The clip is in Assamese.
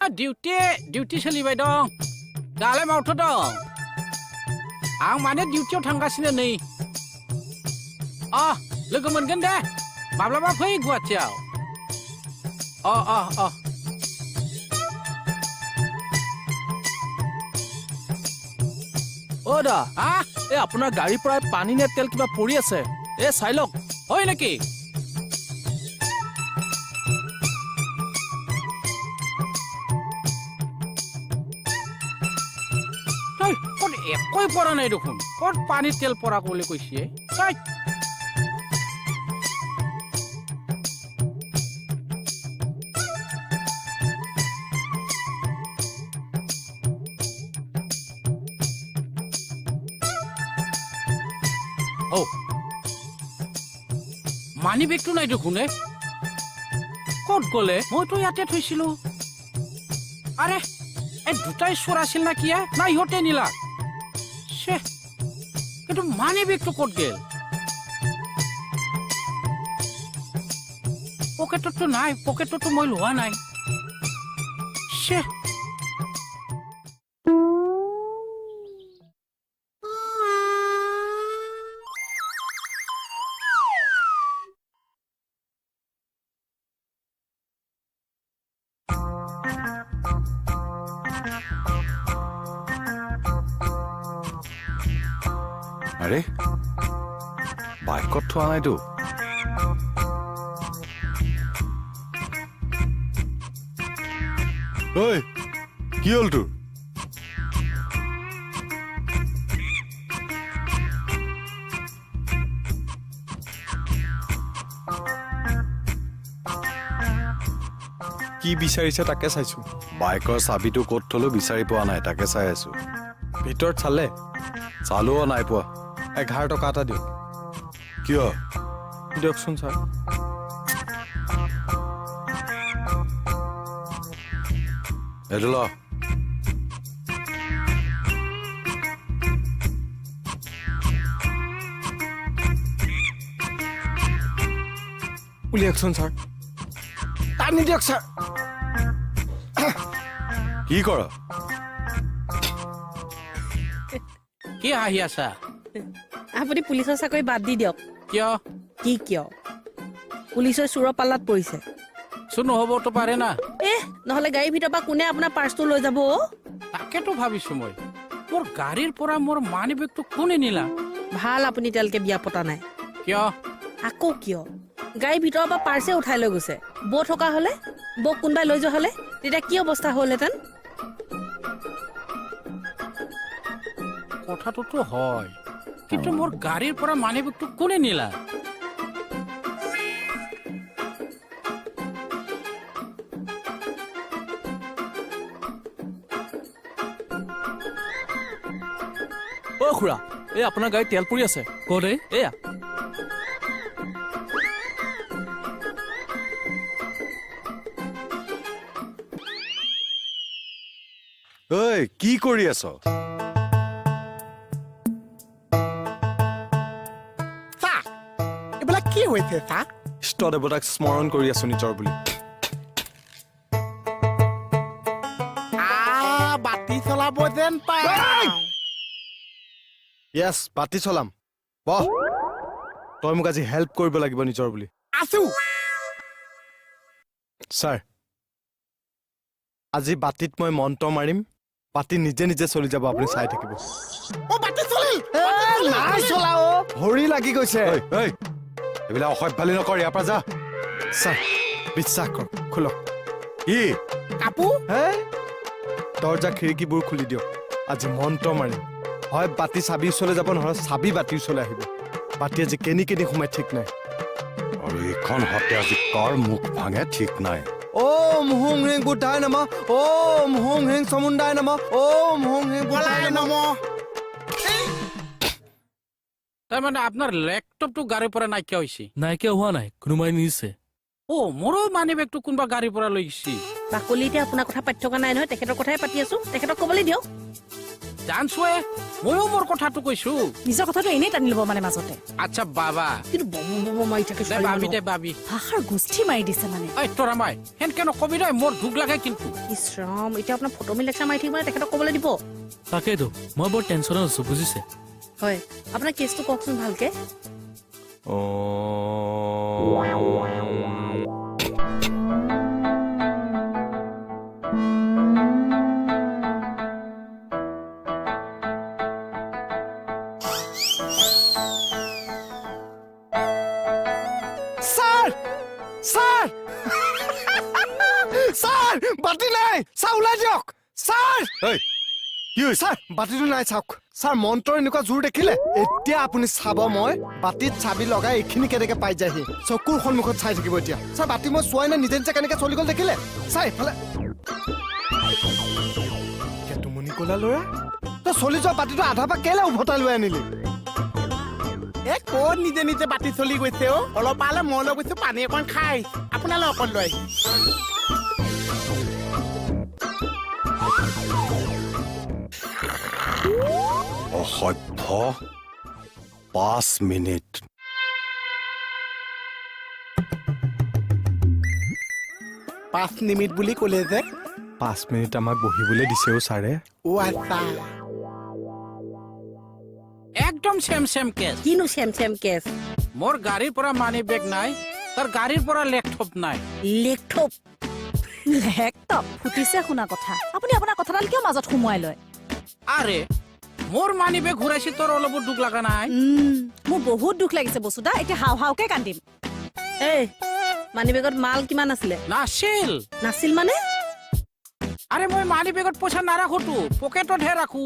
डिउटि डिउटि सोलिबाय दं। दालाय मावथ' दं? आं माने डिउटियाव थांगासिनो नै। अ लोगो मोनगोन दे, माब्लाबा फै गुवाहाटियाव। अ अ अ অ দা, হা? এই আপোনাৰ গাড়ীৰ পৰাই পানী নে তেল কিবা পৰি আছে, এ চাই লওক। হয় নেকি? তই ক'ত একোৱে পৰা নাই দেখোন, ক'ত পানী তেল পৰা বুলি কৈছে? তই অ মানি বেগটো নাই দেখোন, এ ক'ত গ'লে? মইতো ইয়াতে থৈছিলো। আৰে এই দুটাই চোৰ আছিল না কি? না ইহঁতে নিলা? চে, কিন্তু মানি বেগটো ক'ত গেল? পকেটততো নাই, পকেটতো মই লোৱা নাই। চে, আৰে বাইকত থোৱা নাইতো। ঐ কি হ'ল তোৰ? কি বিচাৰিছে তাকে চাইছো। বাইকৰ চাবিটো ক'ত থলো বিচাৰি পোৱা নাই, তাকে চাই আছো। ভিতৰত চালে? চালো, নাই পোৱা। 11 টকা এটা দিয়ক। কিয়? দিয়কচোন ছাৰ। এইটো ল। উলিয়াওকচোন ছাৰ, টানি দিয়ক ছাৰ। কি কৰ? কি হাঁহি আছা? আপুনি পুলিচৰ চাকৰি বাদ দি দিয়ক। কিয়? কি কিয়? পুলিচৰ চোৰৰ পাল্লাত পৰিছে। চোৰ নহ'বতো পাৰে না। এ নহ'লে গাড়ীৰ ভিতৰৰ পৰা কোনে আপোনাৰ পাৰ্চটো লৈ যাব অ'? তাকেতো ভাবিছো মই, মোৰ গাড়ীৰ পৰা মোৰ মানি বেগটো কোনে নিলা? ভাল আপুনি এতিয়ালৈকে বিয়া পতা নাই। কিয়? আকৌ কিয়? গাড়ীৰ ভিতৰৰ পৰা পাৰ্চে উঠাই লৈ গৈছে। বৌ থকা হ'লে, বৌক কোনোবাই লৈ যোৱা হ'লে তেতিয়া কি অৱস্থা হ'লহেঁতেন? কথাটোতো হয়, কিন্তু মোৰ গাড়ীৰ পৰা মানি বেগটো কোনে নিলা? অ খুৰা, এই আপোনাৰ গাড়ীত তেল পৰি আছে। ক'ত এ? এয়া। ঐ কি কৰি আছ? চা, এইবিলাক কি হৈছে চা? ইষ্ট দেৱতাক স্মৰণ কৰি আছো নিজৰ বুলি। আ বাতি চলাব যেন পাই। য়েছ, বাতি চলাম। বহ, তই মোক আজি হেল্প কৰিব লাগিব নিজৰ বুলি। আছো। ছাৰ, আজি বাতিত মই মন্ত্ৰ মাৰিম, বাতি নিজে নিজে চলি যাব, আপুনি চাই থাকিব। অ বাতি চলিল। নাই চলা অ, ভৰি লাগি গৈছে। ঐ ঐ এইবিলাক অসভ্যালি নকৰ, ইয়াৰ পৰা যা। ছাৰ বিশ্বাস কৰক, খোলক। কি? কাপোৰ। হে, দৰ্জা খিৰিকীবোৰ খুলি দিয়ক, আজি মন্ত্ৰ মাৰিম। হয় বাতি চাবি ওচৰলৈ যাব, নহয় চাবি বাতিৰ ওচৰলৈ আহিব। বাতি আজি কেনি কেনি সোমাই ঠিক নাই। আৰু এইখন হাতে আজি কাৰ মুখ ভাঙে ঠিক নাই। ওম হুং হ্ৰিং বুদ্ধায় নমঃ, ওম হুং হ্ৰিং চমুণ্ডায় নমঃ, ওম হুং হ্ৰিং বুদ্ধায় বলাই নমঃ। নম। তাৰমানে আপোনাৰ লেপটপটো গাড়ীৰ পৰা নাইকিয়া হৈছে? নাইকিয়া হোৱা নাই, কোনোবাই নিছে। অ মোৰো মানি বেগটো কোনোবা গাড়ীৰ পৰা লৈ গৈছে। বাকলি এতিয়া আপোনাৰ কথা পাতি থকা নাই নহয়, তেখেতৰ কথাই পাতি আছো। তেখেতক ক'বলৈ দিয়ক। জানছোৱে। ময়ো মোৰ কথাটো কৈছো। নিজৰ কথাটো এনেই টানি ল'ব মানে মাজতে। আচ্ছা বাবা। কিন্তু বম বম মাৰি থাকে দে ছোৱালী বাবি, মানুহ। দে বাবি। ভাষাৰ গোষ্ঠী মাৰি দিছে মানে। ঐ তৰামাই, সেনকে নকবি দেই, মোৰ দুখ লাগে কিন্তু। ইছ ৰাম, এতিয়া আপোনাৰ ফটোমি লেকচাৰ মাৰি থাকিব নে তেখেতক ক'বলৈ দিব? তাকেইতো, মই বৰ টেনচনত আছো বুজিছে। হয়, আপোনাৰ কেছটো কওকচোন ভালকে। ছাৰ, ছাৰ, ছাৰ, বাতি নাই ছাৰ, ওলাই দিয়ক ছাৰ। ঐ, কি হৈছে? ছাৰ, বাতিটো নাই চাওক ছাৰ। মন্ত্ৰৰ এনেকুৱা জোৰ দেখিলে এতিয়া আপুনি চাব, মই বাতিত চাবি লগাই এইখিনি কেনেকে পাই যায়হি চকুৰ সন্মুখত চাই থাকিব এতিয়া। ছাৰ, বাতি মই চোৱাই নাই, নিজে নিজে কেনেকে চলি গ'ল দেখিলে ছাৰ। এইফালে তুমনি কলা ল'ৰা, তই চলি যোৱা বাতিটো আধা পৰা কেলে উভতাই লৈ আনিলি? এ ক'ত নিজে নিজে বাতি চলি গৈছে অ'? অলপ পালে মই লৈ গৈছো, পানী অকণ খাই আপোনালৈ অকণ লৈ আহিম। অসভ্য, 5 মিনিট। 5 নিমিট বুলি ক'লে যে? 5 মিনিট আমাক বহিবলৈ দিছে অ' ছাৰে। অ' আচ্ছা। একদম চেম চেম কেছ। কিনো চেম চেম কেছ? মোৰ গাড়ীৰ পৰা মানি বেগ নাই, তাৰ গাড়ীৰ পৰা লেপটপ নাই। লেপটপ? লেপটপ ফুটিছে শুনা কথা। আপুনি আপোনাৰ কথাডাল কিয় মাজত সোমোৱাই লয়? আৰে মোৰ মানি বেগ ঘূৰাইছে, তোৰ অলপো দুখ লগা নাই? মোৰ বহুত দুখ লাগিছে বসুদা, এতিয়া হাও হাওকে কান্দিম। এই মানি বেগত মাল কিমান আছিলে? নাছিল। নাছিল মানে? আৰে মই মানি বেগত পইচা নাৰাখোতো, পকেটতহে ৰাখো।